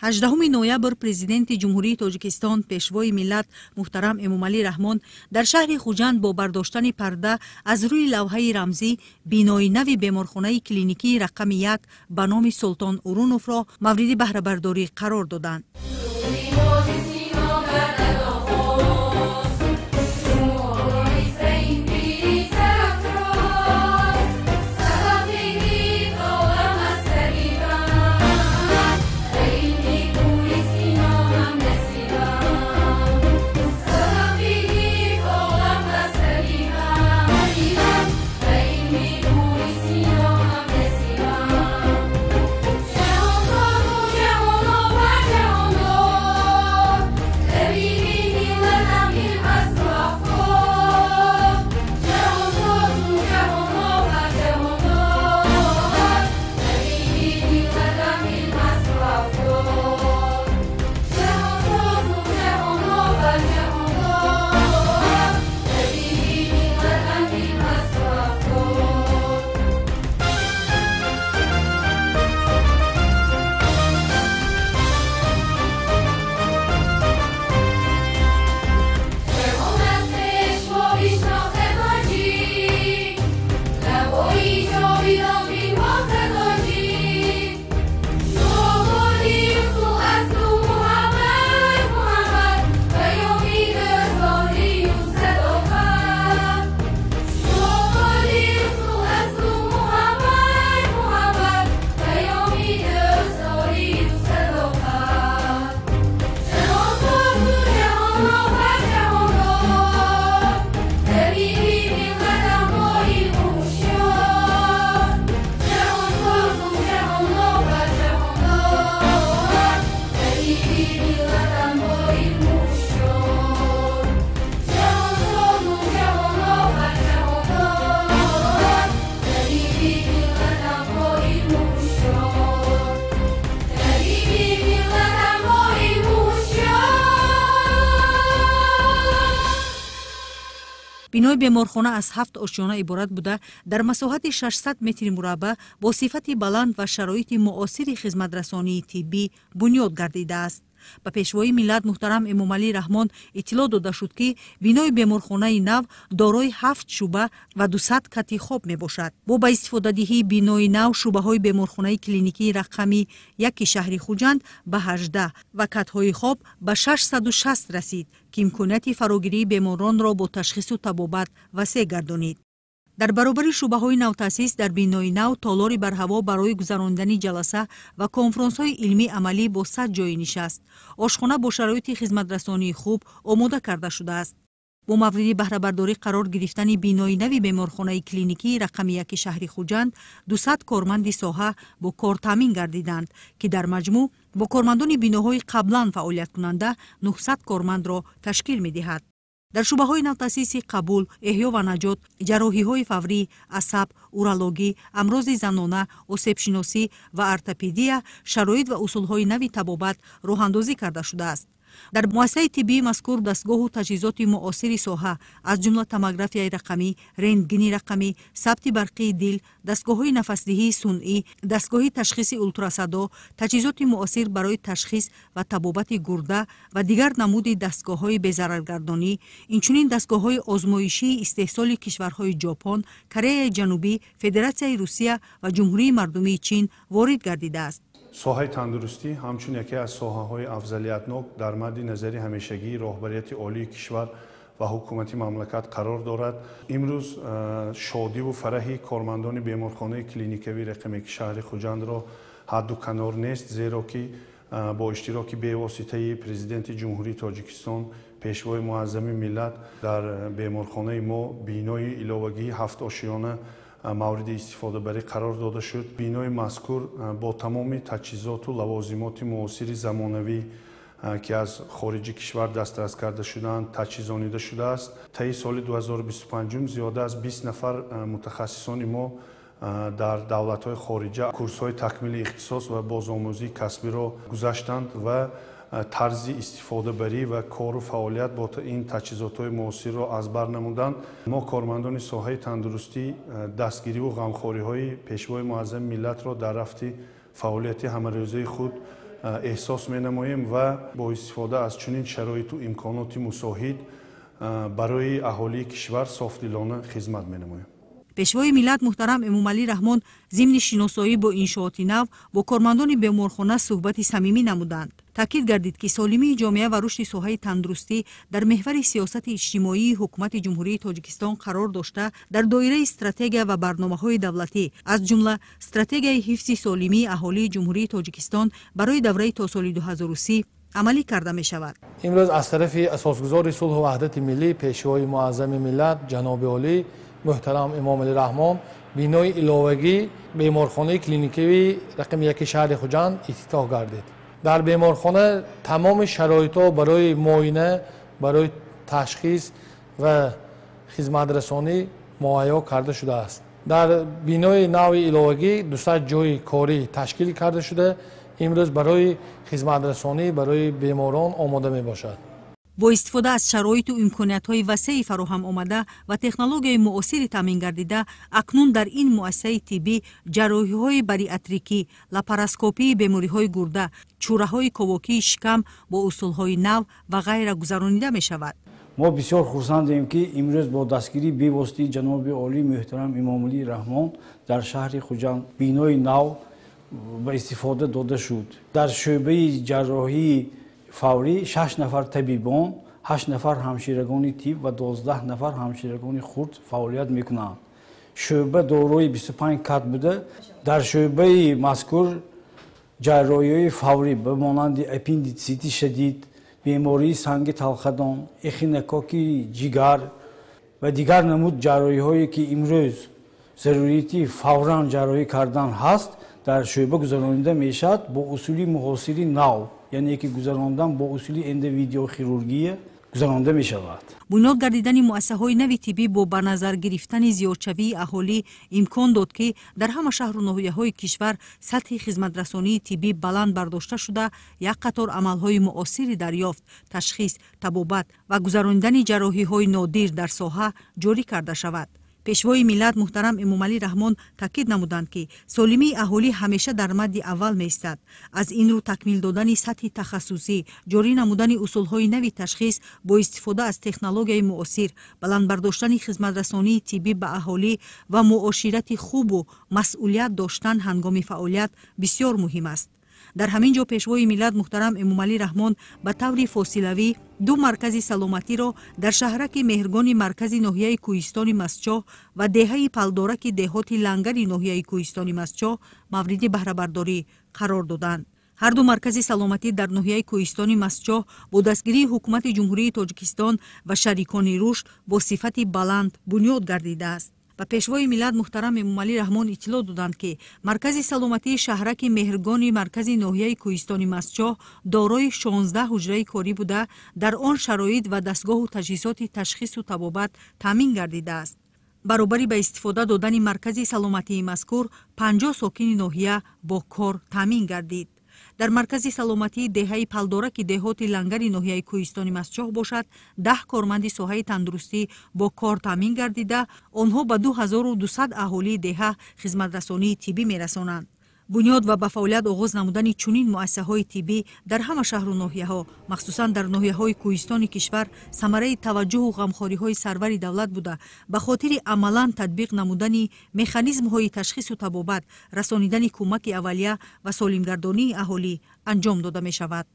18 ноябр Президенти Ҷумҳурии Тоҷикистон, Пешвои миллат муҳтарам Эмомалӣ Раҳмон дар шаҳри Хуҷанд бо бардоштани парда аз рӯи лавҳаи рамзӣ бинои нави беморхонаи клиникии рақами 1 ба номи Султон Уруновро мавриди баҳрабардорӣ қарор доданд. Бинои беморхона аз 7 ошёна иборат буда, дар масоҳати 600 метри мураббаъ бо сифати баланд ва шароити муосири хизматрасонии тиббӣ бунёд гардидааст. Ба Пешвои миллат муҳтарам Эмомалӣ Раҳмон иттилоъ дода шуд, ки бинои беморхонаи нав дорои 7 шӯъба ва 200 кати хоб мебошад. Бо ба истифодадиҳии бинои нав шӯъбаҳои беморхонаи клиникии рақами 1 шаҳри Хуҷанд ба 18 ва катҳои хоб ба 660 расид, ки имконияти фарогирии беморонро бо ташхису табобат васеъ гардонид. Дар баробари шӯъбаҳои навтаъсис дар бинои нав толори барҳаво барои гузаронидани ҷаласа ва конфронсҳои илмӣ амалӣ бо 100 ҷойи нишаст, ошхона бо шароити хизматрасонии хуб омода карда шудааст. Бо мавриди баҳрабардорӣ қарор гирифтани бинои нави беморхонаи клиникии рақами 1 шаҳри Хуҷанд 200 корманди соҳа бо кор таъмин гардиданд, ки дар маҷмӯъ бо кормандони биноҳои қаблан фаъолияткунанда 900 кормандро ташкил медиҳад. Дар шӯъбаҳои навтаъсиси қабул, эҳё ва наҷот, ҷарроҳиҳои фаврӣ, асаб, урологӣ, амрози занона, осебшиносӣ ва ортопедия шароит ва усулҳои нави табобат роҳандозӣ карда шудааст. Дар муассисаи тиббии мазкур дастгоҳу таҷҳизоти муосири соҳа, аз ҷумла томографияи рақамӣ, рентгени рақамӣ, сабти барқии дил, дастгоҳҳои нафасдиҳии сунъӣ, дастгоҳи ташхиси ултрасадо, таҷҳизоти муосир барои ташхис ва табобати гурда ва дигар намуди дастгоҳҳои безараргардонӣ, инчунин дастгоҳҳои озмоишии истеҳсоли кишварҳои Ҷопон, Кореяи Ҷанубӣ, Федератсияи Русия ва Ҷумҳурии Мардумии Чин ворид гардидааст. Соҳаи тандурустӣ ҳамчун яке аз соҳаҳои афзалиятнок дар мадди назари ҳамешагии роҳбарияти олии кишвар ва ҳукумати мамлакат қарор дорад. Имрӯз шодиву фараҳи кормандони беморхонаи клиникавии рақами 1 шаҳри Хуҷандро ҳадду канор нест, зеро ки бо иштироки бевоситаи Президенти Ҷумҳурии Тоҷикистон, Пешвои муаззами миллат дар беморхонаи мо бинои иловагии 7 ошёна мавриди истифодабарӣ қарор дода шуд. Бинои мазкур бо тамоми таҷҳизоту лавозимоти муосири замонавӣ, ки аз хориҷи кишвар дастрас карда шудаанд, таҷҳизонида шудааст. Таи соли 2025 зиёда аз 20 нафар мутахассисони мо дар давлатҳои хориҷа курсҳои такмили ихтисос ва бозомӯзии касбиро гузаштанд ва тарзи истифодабарӣ ва кору фаъолият бо ин таҷҳизотҳои муосирро аз бар намуданд. Мо кормандони соҳаи тандурустӣ дастгириву ғамхориҳои Пешвои муаззами миллатро дар рафти фаъолияти ҳамарӯзаи худ эҳсос менамоем ва бо истифода аз чунин шароиту имконоти мусоҳид барои аҳолии кишвар софдилона хизмат менамоем. Пешвои миллат муҳтарам Эмомалӣ Раҳмон зимни шиносоӣ бо иншооти нав бо кормандони беморхона суҳбати самимӣ намуданд. Таъкид гардид, ки солимии ҷомеа ва рушди соҳаи тандурустӣ дар меҳвари сиёсати иҷтимоии Ҳукумати Ҷумҳурии Тоҷикистон қарор дошта, дар доираи стратегия ва барномаҳои давлатӣ, аз ҷумла стратегияи ҳифзи солимии аҳолии Ҷумҳурии Тоҷикистон барои давраи то соли 2030 амалӣ карда мешавад. Имрӯз аз тарафи асосгузори сулҳу ваҳдати миллӣ, Пешвои муаззами миллат, ҷаноби олӣ муҳтарам Эмомалӣ Раҳмон бинои иловагӣ беморхонаи клиникавии рақами 1 шаҳри Хуҷанд ифтитоҳ гардид. Дар беморхона тамоми шароитҳо барои муоина, барои ташхис ва хизматрасонӣ муҳайё карда шудааст. Дар бинои нави иловагӣ 200 ҷойи корӣ ташкил карда шуда, имрӯз барои хизматрасонӣ барои беморон омода мебошад. Бо истифода аз шароиту имкониятҳои васеи фароҳам омада ва технологияи муосири таъмин гардида, акнун дар ин муассисаи тиббӣ ҷарроҳиҳои бариатрикӣ, лапароскопии бемориҳои гурда, чӯраҳои ковокии шикам бо усулҳои нав ва ғайра гузаронида мешавад. Мо бисёр хурсандем, ки имрӯз бо дастгирии бевоситаи ҷаноби олӣ муҳтарам Эмомалӣ Раҳмон дар шаҳри Хуҷанд бинои нав ба истифода дода шуд. Дар шӯъбаи ҷарроҳии фаврӣ 6 нафар табибон, 8 нафар ҳамширагони тиб ва 12 нафар ҳамширагони хурд фаъолият мекунанд. Шӯъба дорои 25 кат буда, дар шӯъбаи мазкур ҷарроҳиҳои фаврӣ ба монанди аппендитсити шадид, бемории санги талхадон, эхинококки ҷигар ва дигар намуд ҷарроҳиҳое, ки имрӯз зарурияти фавран ҷарроҳӣ кардан ҳаст, дар шӯъба гузаронида мешавад бо усули муҳосири нав, яъне ки гузарондан бо усули эндовидеохирургия гузаронда мешавад. Бунёд гардидани муассисаҳои нави тиббӣ бо ба назар гирифтани зиёдшавии аҳолӣ имкон дод, ки дар ҳама шаҳру ноҳияҳои кишвар сатҳи хизматрасонии тиббӣ баланд бардошта шуда, як қатор амалҳои муосири дарёфт, ташхис, табобат ва гузаронидани ҷарроҳиҳои нодир дар соҳа ҷорӣ карда шавад. Пешвои миллат муҳтарам Эмомалӣ Раҳмон таъкид намуданд, ки солимии аҳолӣ ҳамеша дар мадди аввал меистад. Аз ин рӯ такмил додани сатҳи тахассусӣ, ҷорӣ намудани усулҳои нави ташхис бо истифода аз технологияи муосир, баланд бардоштани хизматрасонии тиббӣ ба аҳолӣ ва муоширати хубу масъулият доштан ҳангоми фаъолият бисёр муҳим аст. Дар ҳамин ҷо Пешвои миллат муҳтарам Эмомалӣ Раҳмон ба таври фосилавӣ ду маркази саломатиро дар шаҳраки Меҳргони маркази ноҳияи Кӯҳистони Мастчоҳ ва деҳаи Палдораки деҳоти Лангари ноҳияи Кӯҳистони Мастчоҳ мавриди баҳрабардорӣ қарор доданд. Ҳар ду маркази саломатӣ дар ноҳияи Кӯҳистони Мастчоҳ бо дастгирии Ҳукумати Ҷумҳурии Тоҷикистон ва шарикони рушд бо сифати баланд бунёд гардидааст. Ба Пешвои миллат муҳтарам Эмомалӣ Раҳмон иттилоъ доданд, ки маркази саломатии шаҳраки Меҳргони маркази ноҳияи Кӯҳистони Мастчоҳ дорои 16 ҳуҷраи корӣ буда, дар он шароит ва дастгоҳу таҷҳизоти ташхису табобат таъмин гардидааст. Баробари ба истифода додани маркази саломатии мазкур 50 сокини ноҳия бо кор таъмин гардид. Дар маркази саломатии деҳаи Палдораки деҳоти Лангари ноҳияи Кӯҳистони Мастчоҳ бошад, 10 корманди соҳаи тандурустӣ бо кор таъмин гардида, онҳо ба 2200 аҳолии деҳа хизматрасонии тиббӣ мерасонанд. Бунёд ва ба фаъолият оғоз намудани чунин муассисаҳои тиббӣ дар ҳама шаҳру ноҳияҳо, махсусан дар ноҳияҳои кӯҳистони кишвар, самараи таваҷҷӯҳу ғамхориҳои сарвари давлат буда, ба хотири амалан татбиқ намудани механизмҳои ташхису табобат, расонидани кӯмаки аввалия ва солимгардонии аҳолӣ анҷом дода мешавад.